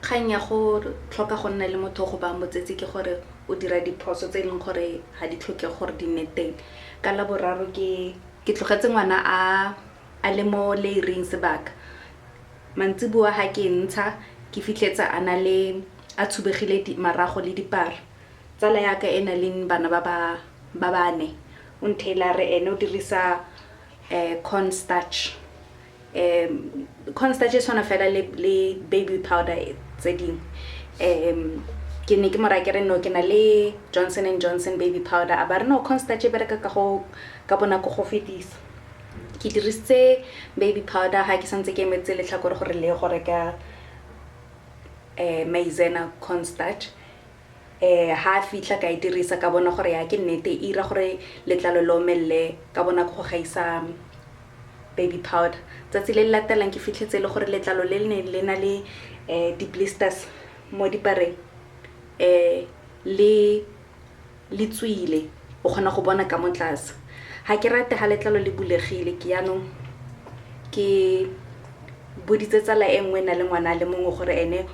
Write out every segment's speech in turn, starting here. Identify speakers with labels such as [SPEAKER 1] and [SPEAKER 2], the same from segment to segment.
[SPEAKER 1] Kgang ya go tlhoka go nna le motho o go baya motsetsi ke gore o dira diphoso tse e leng gore ga di tlhoke gore di nne teng. Ka Laboraro ke ke tlogetse ngwana a a le mo leiring sebaka. Mantsiboa ga ke ntsha ke fitlhetse a na le a tshubegile marago le dipara. Tsala ya ka e na leng bana ba ba ba bane o ntheile a re ene o dirisa corn starch. Corn starch e tshwana fela le baby powder tse dingwe. Ke ne ke mo raya ke re no, ke na le Johnson and Johnson baby powder, a ba re no, corn starch e bereka ka go ka bonako go fetisa. Ke dirisitse baby powder ga ke santse ke emetse letlhakore gore le go reka maizena corn starch. Ha a fitlha ka e dirisa, ka bona gore ya ke nnete, e 'ira gore letlalo le omelele ka bonako go gaisa baby powder. Tsatsi le le latelang ke fitlhetse e le gore letlalo le le neng le na le di-blisters mo dipareng le tswile, o kgona go bona ka mo tlase. Ga ke rate ga letlalo le bulegile. Ke yaanong ke boditse tsala e nngwe e na le ngwana a le mongwe gore ene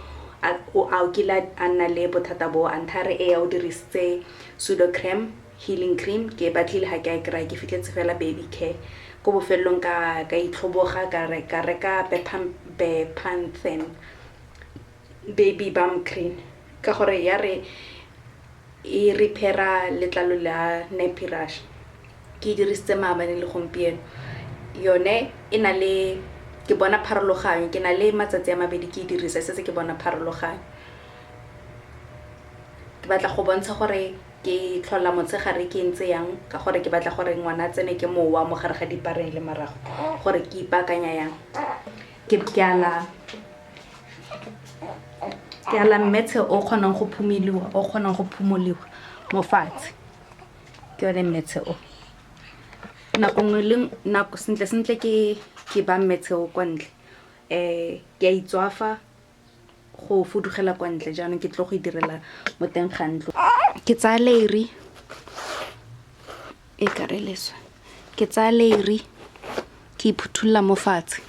[SPEAKER 1] a o kile a nna le bothata bo, a ntha re ee, o dirisitse Sudocrem healing cream. Ke e batlile, ga ke a e kry-a, ke fitlhetse fela baby care. Ko bofelelong ka itlhoboga, ka reka Bepanthen baby balm cream ka gore ya re e repair-a letlalo la nappy rash. Ke e dirisitse maabane le gompieno yone e na le, ke bona pharologanyo. Ke na le matsatsi a mabedi ke e dirisa, setse ke bona pharologanyo. Ke batla go bontsha gore ke tlhola motshegare ke ntse yang, ka gore ke batla gore ngwana a tsene ke mowa mo gare ga dipareng le marago, gore ke ipaakanya yang. Ke ala mmetshe o kgonang go phumoliwa, o kgonang go phumoliwa mo fatshe, ke yone mmetshe o. Nako nngwe le nako, sentle sentle, ke ba mmetshe o kwa ntle. Ke a itswafa go fudugela kwa ntle, jaanong ke tlo go e direla mo teng ga ntlo. Ke tsaya leiri e kare leswe, ke tsaya leiri ke iphuthulla mo fatshe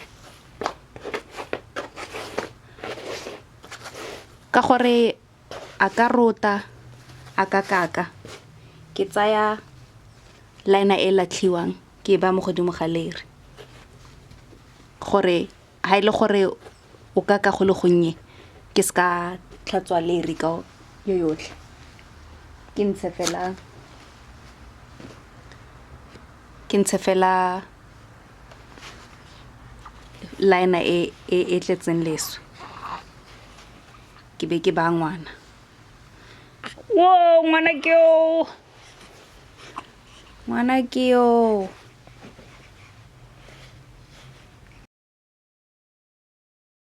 [SPEAKER 1] ka gore a ka rota a ka kaka. Ke tsaya liner e latlhiwang, ke e baya mo godimo ga leiri gore ha e le gore o ka ka go le gonnye ke se ka tlhatswa leiri ka yo yotlhe, ke ntshe fela liner e tletseng leswe, ke be ke ba ngwana. Wo ngwana ke yo, ngwana ke yo.